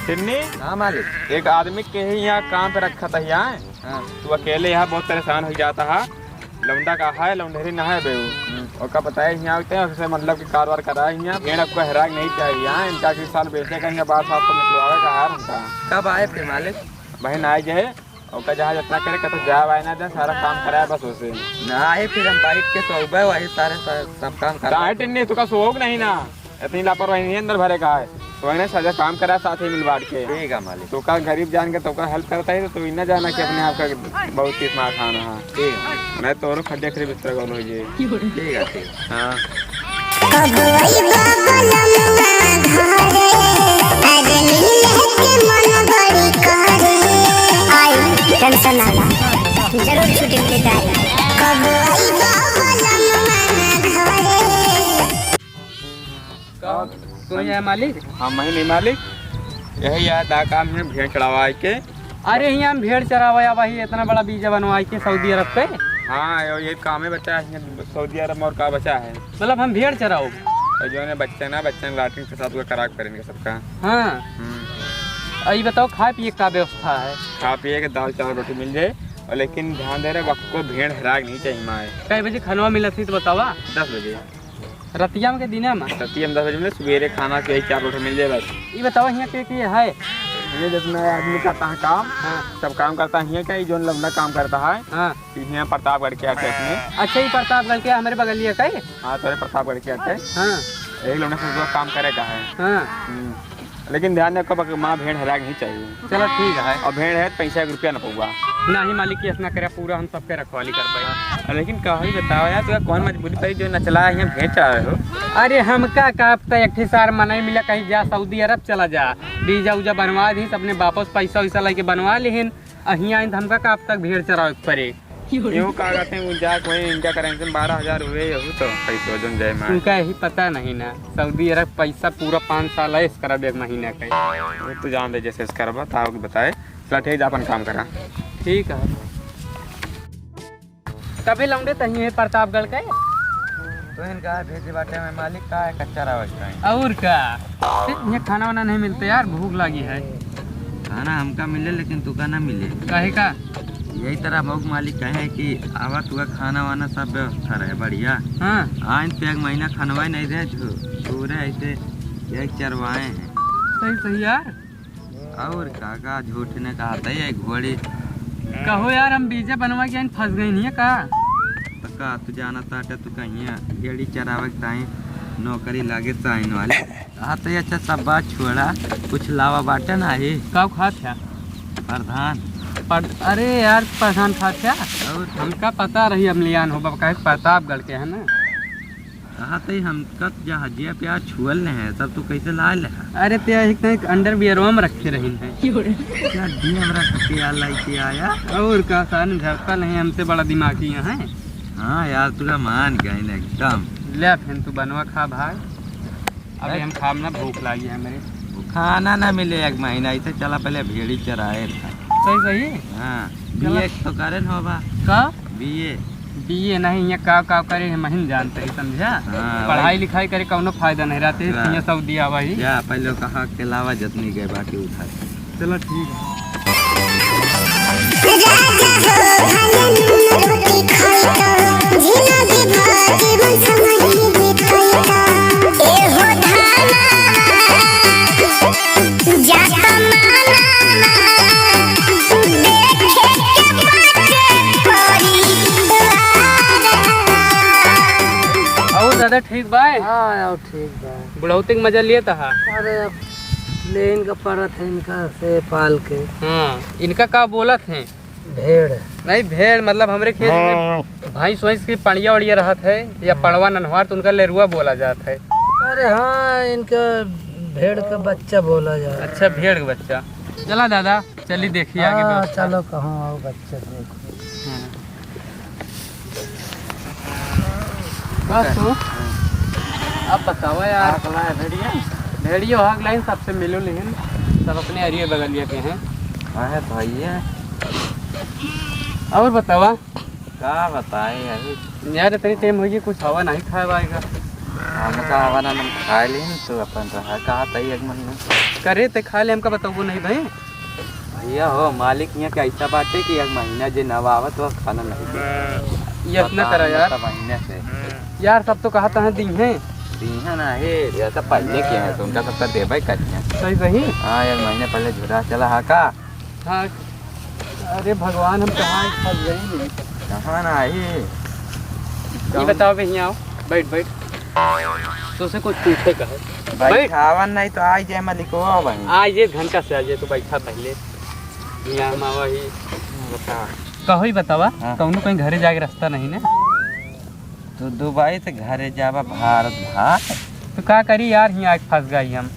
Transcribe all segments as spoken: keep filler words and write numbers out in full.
टिन्नी, हाँ मालिक। एक आदमी के ही यहाँ काम पे रखा था यहाँ। हाँ। तू अकेले यहाँ बहुत परेशान हो जाता है। लौंडा का है, लौंडेरी ना है बे। हम्म। ओका बताए यहाँ होते हैं, उससे मतलब कि कारोबार कराए यहाँ। भेड़ आपको हेराक नहीं चाहिए यहाँ, इनका अगले साल बेचे का, इनका बारह साल तो निकलवावे का है हमका। कब आए फिर मालिक? बहन आए जे, ओका जहाँ जितना करे, कतो जाए आए ना दे, सारा काम कराए बस उसे। ना आए फिर हम बैठ के सोबे, वही सारे सा-, सब काम कराए। काहे टिन्नी, तू का सोओग नहीं ना? इतनी लापरवाही नहीं है अंदर भरे का है। तो इन्हें सजा काम करा साथ ही मिल बांट के। ठीक है मालिक। तो का गरीब जान के तो का हेल्प करता है, तो तू इन्हें जाना कि अपने आप का बहुत किस्म आसान है। ठीक है। नहीं तो और खड्डे खड़ी बिस्तर कौन हो ये। ठीक है, ठीक। हाँ। कब अइबा बलमुआ घरे, अरे मिले के मन बड़ी करे। आई टेंशन ना ला, जरूर छुट्टी मिल जाए। कब अइबा बलमुआ घरे। का? तू ही है मालिक? हाँ, मैं नहीं मालिक। यही यार दा काम है, भेड़ चरावा आए के। अरे, हियाँ हम भेड़ चरावे आवा ही, इतना बड़ा बीजा बनवाए के सऊदी अरब पे। हाँ, यो, ये काम है बचा है सऊदी अरब में, और का बचा है? मतलब हम भेड़ चराओ? और जो है बच्चा ना, बच्चा ने लैट्रिन पेशाब का करा के परेन के सबका। हाँ। हम्म। और ये बताओ, खाए पिए का व्यवस्था है? खा पिए के दाल चावल रोटी मिल जाए, और लेकिन ध्यान दे रहे, वक्त को भेड़ हेराक नहीं चाहिए माए। कै बजे खनवा मिलत ही तो बतावा? दस बजे। रतिया में के दिने में? रतिया में दस बजे में, सवेरे खाना के यही चार रोटी मिल जाए बस। ये बतावा, हियाँ के, के है? ये जितना आदमी करता है काम, हाँ। सब काम करता है हियाँ का, ये जोन लौंडा काम करता है, हाँ। ये हियाँ प्रतापगढ़ के आके अपने। अच्छा, ये प्रतापगढ़ के हमरे बगलिया का है? हाँ, तोरे प्रतापगढ़ के आके। हाँ। यही लौंडा से जो काम करे का है। हाँ। हम्म। लेकिन ध्यान रखो, बाकी माँ भेड़ हेराक नहीं चाहिए। चलो ठीक है। और भेड़ है तो पैसा एक रुपया न पउबा। नहीं मालिक, केस ना करे, पूरा हम सबके रखवाली करबे। लेकिन कही बताओ यार, तुका कौन मजबूरी पड़ी जो नचला है, यहाँ भेड़ चरा रहे हो? अरे हमका का, अब तो एक ठे सार मनई मिला, कहीं जा सऊदी अरब चला जा, बीजा उजा बनवा दी, सबने वापस पैसा वैसा लेके बनवा लिहिन। आ हियाँ आइन त हमका का अब तक भेड़ चरावे के पड़े। यूं का कहते हैं, वो जाके वही इनका करेंसी में बारह हजार हुए, यहू तो पैसे वजन जाए मार। उनका यही पता नहीं ना, सऊदी अरब पैसा पूरा पाँच साल है, इसका एक महीना का। वो तो जान दे, जैसे इसका बताओ कि बताए। चला ठीक है, जा अपन काम करा। ठीक है। तबे लौंडे तही है प्रतापगढ़ के। तो इनका भेजे बाटे में मालिक का है, कच्चा रावत का है। और का? ये खाना वाना नहीं मिलते यार, भूख लागी है। खाना हमका मिले लेकिन तुका ना मिले। काहे का? यही तरह मौक मालिक कहे कि आवा तुका खाना वाना सब व्यवस्था रहे बढ़िया। हाँ। आइन पे एक महीना खनवाए नहीं दे तू, पूरे ऐसे यही चरवाए हैं। सही सही यार। और का, का झूठ ने कहा था ये घोड़ी। कहो यार, हम बीजे बनवा के आइन फंस गई नहीं है का? तो का तू जाना ताटे, तू कहीं भेड़ी चरावे के ताई नौकरी लागे साइन वाले। हाँ तो ये अच्छा सब बात छोड़ा, कुछ लावा बाटे ना ही। का खात है? प्रधान। पर, अरे यार, प्रधान खात है? और? हमका पता रही, हम लियान हो बाबा, काहे प्रतापगढ़ के है ना। कहा तई हमका जहाजिया प्यार छुअल नहीं है, तब तू कैसे ला ले? अरे ते एक तो एक अंडरवियरवा में रखे रही है। क्या दिया हमरा के प्यार लाई के आया? और का, सारे झरता नहीं, हमसे बड़ा दिमागी यहाँ है। हाँ यार, तुरा मान गए ना एकदम। ले फिर तू बनवा खा भाई। अबे अरे। हम खाब ना, भूख लागी है मेरे। खाना ना मिले एक महीना, इसे चला पहले भेड़ी चराए था। सही सही। हाँ, चला। बीए तो करे न होबा। का? बीए। बीए नहीं, ये का का करे हम ही जानते ही, समझा? हाँ, पढ़ाई वही। लिखाई करे कौनो फायदा नहीं रहते, हाँ। ये सब दिया भाई। जा पहले कहा के लावा जितनी गए बाकी उठा। चलो ठीक है। राजा हो भले नून रोटी खाई तो, जिंदगी भर जीवन समझी भी खाई तो। ए हो धाना, जा कमाना, देखे के बाटे परिवार। और दादा ठीक बा? हाँ, और ठीक बा। बुढ़ौती के मजा लिए तहा? अरे, अब ले इनका पड़त है, इनका से पाल के। हाँ, इनका का बोलत हैं? भेड़। नहीं, भेड़ मतलब हमरे खेत में भैंस वैंस की पड़िया वड़िया रहत है, या पड़वा नन्हवार, तो उनका लेरुआ बोला जात है। अरे हाँ, इनका भेड़ का बच्चा बोला जात है। अच्छा, भेड़ का बच्चा। चला दादा, चली देखी आगे हाँ, व्यवस्था। चलो, कहाँ आओ बच्चा देखो। हाँ। बस हो। अब बतावा यार। हाँ, कला है भेड़िया। भेड़ियो हक लाइन सबसे मिलो लेकिन सब अपने अरिये बगलिया के हैं। हाँ, है भाई है। और बतावा। का बताई अभी। यार, इतनी टाइम होइ गई, कुछ हवा नहीं खाए वाए का। हमका हवा ना, हम खाए लेन, तू अपन रहा, कहा तई एक महीना। करे ते खा ले, हमका बताओ नहीं भाई। भैया हो, मालिक यहाँ के ऐसा बाटे कि एक महीना जे ना आवत हो, खाना नहीं दे। ये इतना बता, करा यार। बता महीने से। यार, सब तो कहा तहाँ दी हैं। दी हैं ना, हे, ये सब पहले के हैं, तो उनका सबका देबे करिए। सही, सही। हाँ, एक महीने पहले झुरा चला हा का? हाँ। अरे भगवान, हम कहाँ फंस गए? कहाँ ना आई? ये बताओ बे, हियाँ आओ, बैठ, बैठ। तोसे कुछ पूछे का है। बैठ। बैठावन नहीं तो आई जाए मलिकवा बहिन। आ ये घंटा से आ जाए, तो बैठा पहले। हियाँ हम आवा ही। बता। कहो ही बतावा, हाँ। कौनो कहीं घरे जाए के रास्ता नहीं ने? तू दुबई से घरे जाबा भारत भाग। तो का करी यार, हियाँ आके फंस गई हम।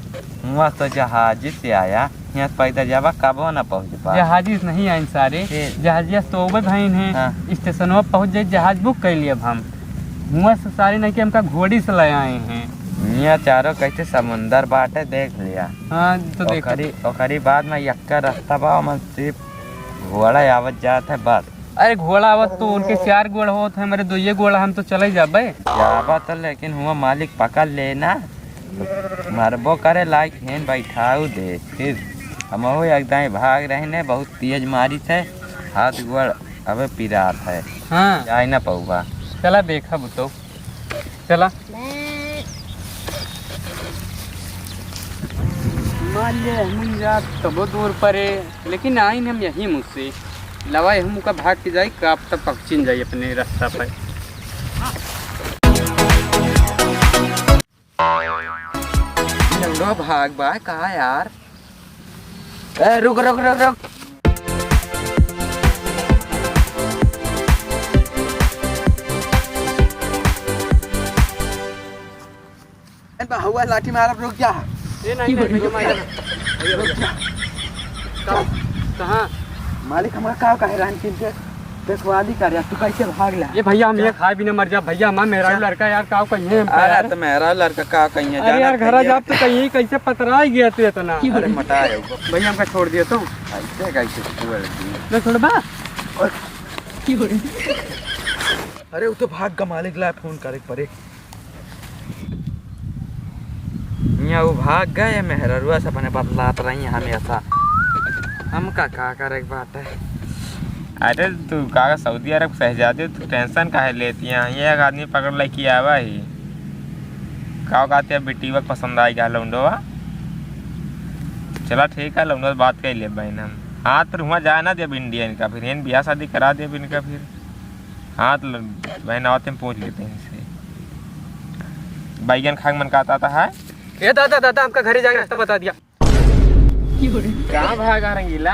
हुआँ तो जहाजी से आया, हियाँ से पैदल जाबा, कबो ना पहुँच पा। जहाजी से नहीं आइन सारे, फिर? जहाजिया से तो ओबे भइन है, हाँ। स्टेशनवा पे पहुँच जाई, जहाज बुक कर लिए अब हम। हुआँ से सारे नहीं कि हमका घोड़ी से ले आए हैं। हियाँ चारों कैसे समुंदर बाटे, देख लिया। हाँ, तो देखो। ओकरी, ओकरी बाद में यक्का रास्ता बा, ओमन सिर्फ घोड़ा आवत जात है बस। अरे घोड़ा आवत तो उनके चार गोड़ होत है, हमरे दुइये गोड़, हम तो चले जाबे। जाबा तो लेकिन हुआ मालिक पकड़ लेना, मरबो करे लायक हेन बैठाऊ दे। फिर हमहू एक दाई भाग रहे ने, बहुत तेज मारी थे, हाथ गोड़ अबे पिरात है। हाँ। जाए ना पौबा। चला देखा बुतो। चला। मान ले, हम जा तबो दूर परे, लेकिन आइन हम यही मुझसे। लवा हम का भाग के जाई, का अब तक पहुँचिन जाई अपने रास्ता पर। लंगड़ो भाग बा का यार? ए, रुक, रुक, रुक, रुक। ए, बा, हवा लाठी मारब, रुक जा। ए, नहीं, नहीं, भैया, भैया। रुक जा। कहाँ? कहाँ? मालिक, हमारा का कहे रहन कि इनके देखवाली कर यार, तू कैसे भाग ला? ये भैया, हम ये खाए बिना मर जा भैया, हमारा मेहरारू लड़का यार, का कहिए हम अरे यार। तो मेहरारू लड़का का कहिए, अरे जाना यार, घरा चाहिए। जाब तो कहिए, कैसे पतराई गया तू इतना? अरे मोटा है वो। भैया, हमका छोड़ दिया तो। ऐसे कैसे छोड़ दिए? नहीं छोड़बा? और अरे, वो तो भाग गा मालिक, ला फोन करे के परे। हियाँ वो भाग गए, मेहररुआ से अपने बतलात रही हमेशा। हमका का करे के बाटे? अरे, तू का सऊदी अरब के शहजादी, तू टेंशन काहे लेती है? ये एक आदमी पकड़ लेके आवा ही। का कहते हैं, बिटिया के पसंद आई गा लौंडवा। चला ठीक है, लौंडवा से बात कर ले बहन हम। हाँ, तो हुआँ जाए ना देब इंडिया इनका, फिर इन बियाह शादी करा देब इनका फिर। हाँ, तो ल-, बहन आवत हैं, पूछ लेते हैं इनसे। बैगन खाए के मन कहता था है? ए दादा, दादा, हमका घरे जाए के रास्ता बता दिया। कहाँ भागा रंगीला?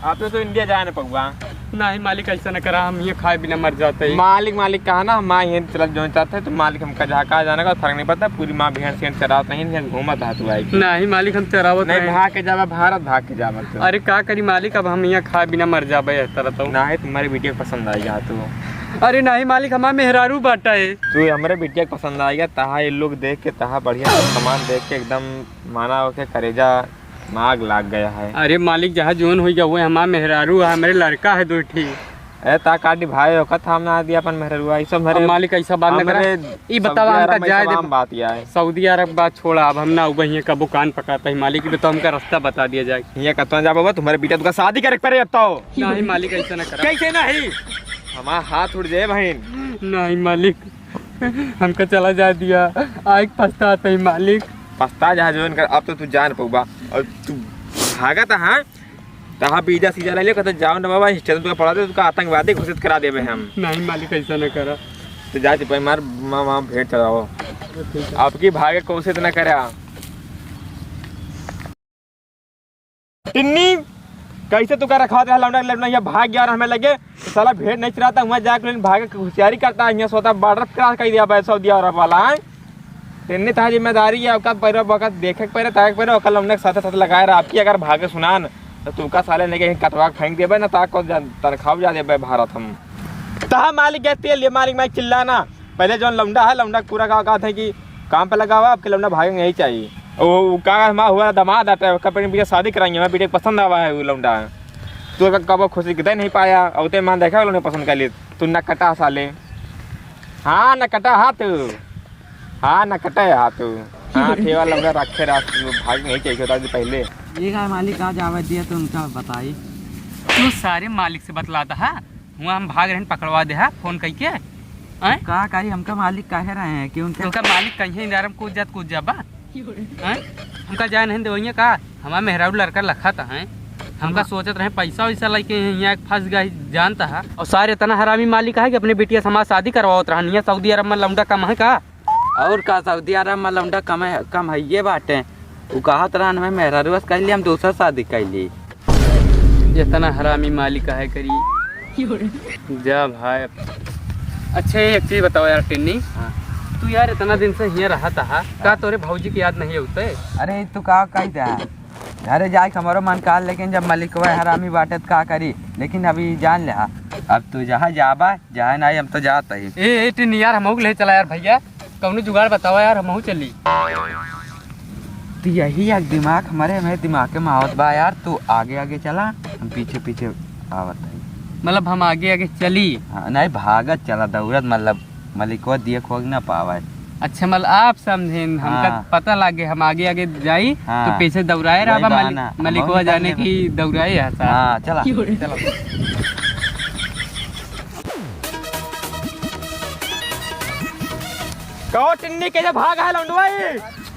आप तो, तो इंडिया जाए ना पौबा। नहीं मालिक, ऐसा न करा, हम ये खाए बिना मर जाते हैं। मालिक, मालिक कहा ना, हम आए हैं, चला जौन चाहते हैं, तो मालिक हमका जहाँ कहाँ जाने का फर्क नहीं पड़ता, पूरी माँ भेड़ सेड़ चरावत नहीं, यहाँ घूमत है तू आई के। नहीं मालिक, हम चरावत नहीं, नहीं। भाग के जावा भारत, भाग के जावा तू। अरे का करी मालिक, अब हम यहाँ खाए बिना मर जाबे इस तरह तो। नहीं, तुम्हारे बिटिया के पसंद आएगा तू। अरे नहीं मालिक, हमार मेहरारू बाटा है। तू हमरे बिटिया के पसंद आएगा, तहा ये लोग देख के, तहा बढ़िया सामान देख के एकदम माना ओके करेजा में आग लाग गया है। अरे मालिक, जहाँ जोन होइ गया, वो हमार मेहरारू है, हमरे लड़का है दो ठी। ए, ता काटी भाई, ओका थाम ना दिया अपन मेहररुआ, ई सब अब मेरे मालिक ऐसा बात ना करा। हमरे ई बतावा, सऊदी अरब हमका में जाए दे। तमाम बात यह है। सऊदी अरब बात छोड़ा, अब हम ना उबहिए कबो कान पकड़ता है मालिक, ई बतावा हमका रास्ता बता दिया जाए। ये कतना जाबो बा, तुम्हारे बेटा तुका शादी करे के पड़े अब तो। नहीं मालिक, ऐसा ना करा। कैसे नहीं? हमारा हाथ उठ जाए बहन। नहीं मालिक, हमका चला जाए दिया, आइक पछतात है मालिक। पछता जा जोन कर, अब तो तू जान पौबा। और तू भागत, हाँ? तहाँ वीजा सीजा ले ले, कहते जाओ ना बाबा, स्टेशन पे पड़ा दे, तुका आतंकवादी घोषित करा देबे हम। नहीं मालिक, ऐसा ना करा। तो जा सिपाही मार, माँ, माँ भेंट चलाओ। ठीक है। आपकी भागे कोशिश ना करा। टिन्नी, कैसे तुका रखा दे लौंडा, लौंडा ये भाग गया और हमें लगे, तो साला भेंट नहीं चलाता, वहाँ जाके लेकिन भागे की होशियारी करता है, यहाँ सोता बॉर्डर क्रॉस कर दिया भाई सऊदी अरब वाला, हैं? तेने तहार जिम्मेदारी है, ओकर पैरवा बखत देखे के पड़े, ताके के पड़े, ओकर लौंडे के साथे साथ लगाए रहा। आपकी अगर भागे सुनान, तो तुमका साले लेके कहीं कटवा के फेंक देबे ना, ताको जा-, तनख्वाह जा देबे भारत हम। तहा मालिक के तेल, ये मालिक मैं चिल्लाना। पहले जौन लौंडा है, लौंडा के पूरा गाँव कहत है कि काम पे लगावा, आपके लौंडा भागे नहीं चाहिए। वो, वो का हमारा हुआ दामाद आता है, ओकर बेटी के शादी कराएंगे, हमारे बेटे के पसंद आवा है वो लौंडा। तू का कबो खुशी के दे नहीं पाया, अउते मान देखा लोग ने पसंद कर ली। तू नकटा साले। हाँ, नकटा हा तू। हाँ, नकटा हा तू। हाँ, ठेवा लौंडा रखे रहा, तू भाग नहीं चाहिए था पहले। ये का मालिक आज आवे दिया तो उनका बताई। तू सारे मालिक से बतलाता है, हुआ हम भाग रहन पकड़वा दे हा फोन कइके। आय? का करी, हमका मालिक काहे रहे हैं कि उनका उनका मालिक कहीं इंदारम कूद जात कूद जाबा। हैं? हमका जाए नहीं देवइया का? हमार मेहरारू लड़का लखत हैं। हमका हम सोचत रहे पैसा वैसा लेके यहाँ एक फंस गए जानता है। और सारे इतना हरामी मालिक है कि अपने बिटिया से हमार शादी करवावत रहन। यहाँ सऊदी अरब में लौंडा कम है का? और का, सऊदी अरब में लौंडा कम है, कम है ये बाटे। उ कहत रहन हमें मेहरारू से कैली, हम दूसरा शादी कैली। इतना हरामी मालिक है करी। जा भाई। अच्छा, एक चीज बताओ यार टिन्नी। हाँ। तू यार इतना दिन से हियाँ रहत हा, का तोरे भौजी की याद नहीं होते? अरे तू का कह दे, घरे जाए के हमरो मन काल, लेकिन जब मलिकवा हरामी बाटे त का करी, लेकिन अभी जान ले हा। अब तू जहाँ जाबा, जहाँ नहीं, हम तो जात ही। ए, ए टिन्नी यार, हमहू के ले चला यार भैया, कौनो जुगाड़ बतावा यार, हमहू चली। तो यही एक दिमाग हमारे, हमारे दिमाग के में आवत बा यार, तू आगे आगे चला, हम पीछे पीछे आवत है। मतलब हम आगे आगे चली? हाँ, नहीं भागत चला, दौड़त मतलब मलिकवा दिए खोग ना पावे। अच्छा, मतलब आप समझेन, हमका हाँ। पता लागे, हम आगे आगे जाई, हाँ। तो पीछे दौड़ाए वही रहबा, बहाना। मलिक-, मलिकवा हमहू जाने निकल की दौड़ाए है साहब। हाँ, चला। चला। कहो टिन्नी के भाग है लौंडवाई?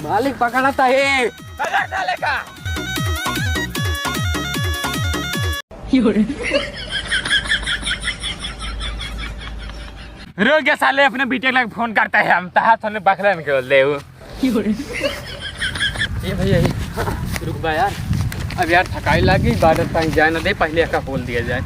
मालिक पकड़ता है। पकड़ साले का। रुक जा साले, अपने बिटिया के लगे फोन करता है, हम तहार थोने बखलन के बोल दे। ए भैया, रुक बा यार, अब यार थकाई लागी, बॉर्डर तक जाए ना दे, पहले एका बोल दिया जाए।